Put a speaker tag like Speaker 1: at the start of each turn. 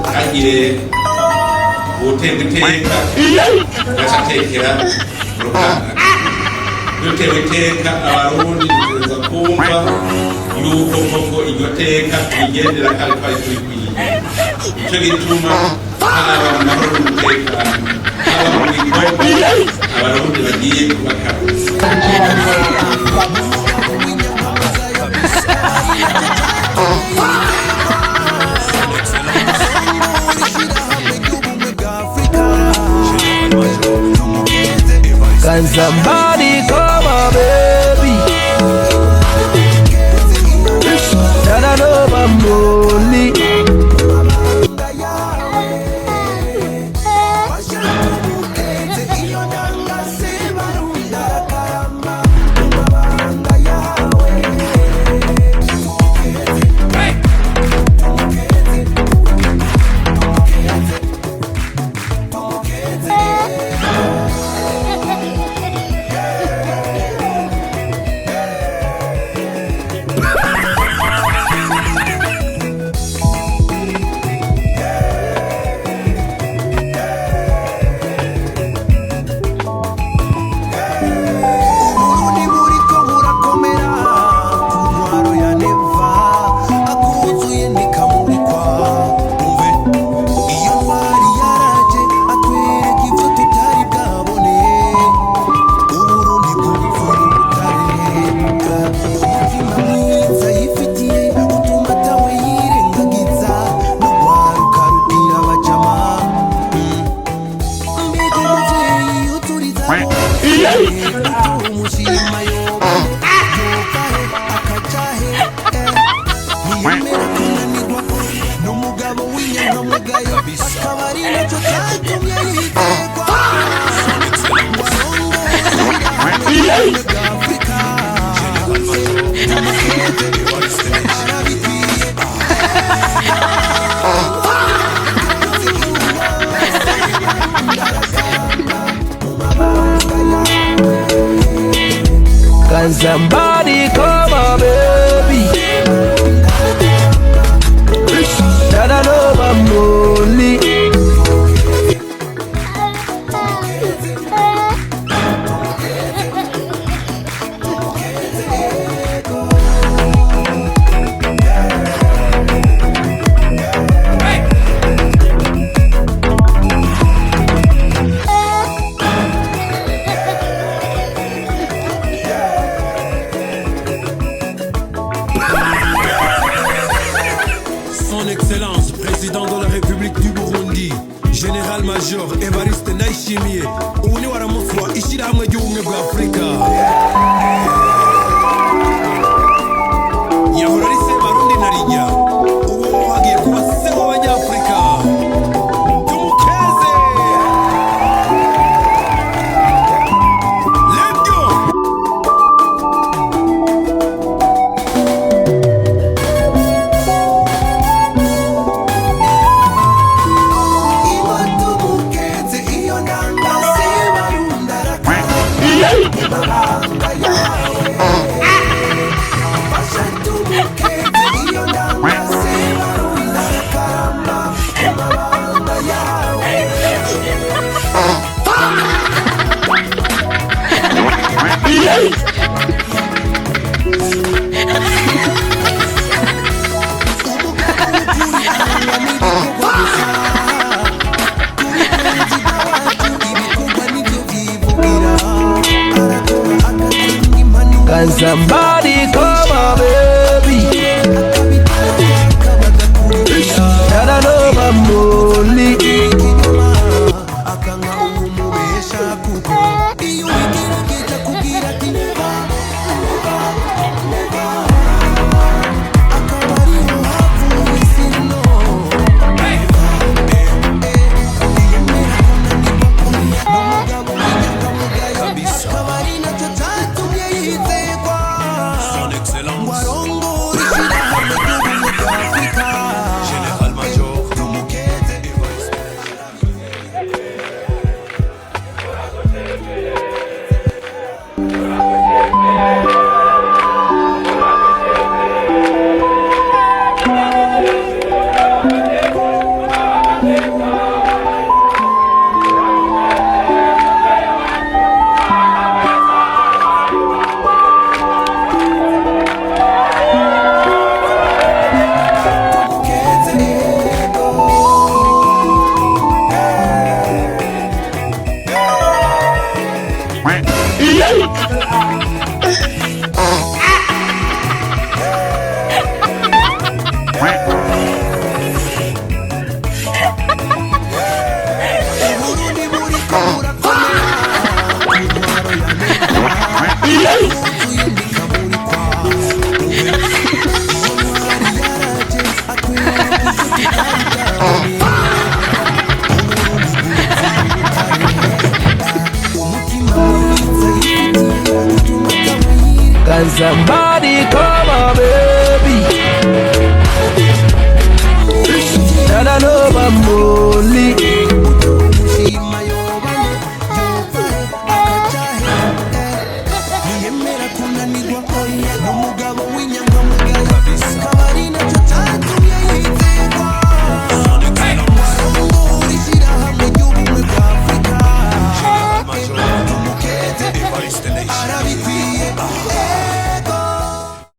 Speaker 1: Ntagire uwuterwa iteka gaca atekera rukanga. Dutewe iteka Abarundi, dutegerezwa kumva yuko koko iryo teka turigendera kandi twari turikwiye. Nico gituma haba mu mahoro n'umutekano, haba mu bikorwa, Abarundi bagiye kuba kabisa.
Speaker 2: Can somebody call my baby? That I know I'm lonely.
Speaker 3: Uburundi buriko burakomera ku ntwaro ya Neva, akuzuye ntikamurikwa. Umve, iyo ntwari yaraje atwereka ibyo tutari bwabone. Uburundi bwuzuye ubutare, umutima mwiza yifitiye utuma atawe yirengagiza, n'urwaruka rubwira abajama. Mbega umuvyeyi uturiza umushima, yoba yova he akaja he? Ntiyemera kunanirwa, n'umugabo w'inyankamugayo, akaba ari nacyo cyatumye yiterwa warongoye bwa Afurika. Arabikwiye.
Speaker 2: Can somebody call my baby? That I know I'm lonely.
Speaker 4: Son Excellence, Président de la République du Burundi, Général-Major Evariste Ndayishimiye, ubu ni waramutswa ishyirahamwe ry'ubumwe bwa Afurika. Yahora ari Sebarundi na rijya, ubu hagiye kuba se w'Abanyafurika. Tumukeze. Let's go!
Speaker 3: Ibatumukeze iyo ndanga sebarundaraka mabanga yawe. Fasha tumukeze iyo ndanga.
Speaker 2: Can somebody call my baby? That I know I'm lonely.
Speaker 3: Ntiyemera kunanirwa, ni umugabo w'inyangamugayo, akaba ari nacyo cyatumye yizerwa. Warongora ishyirahamwe ry'ubumwe bwa Afurika, tumukeze arabikwiye.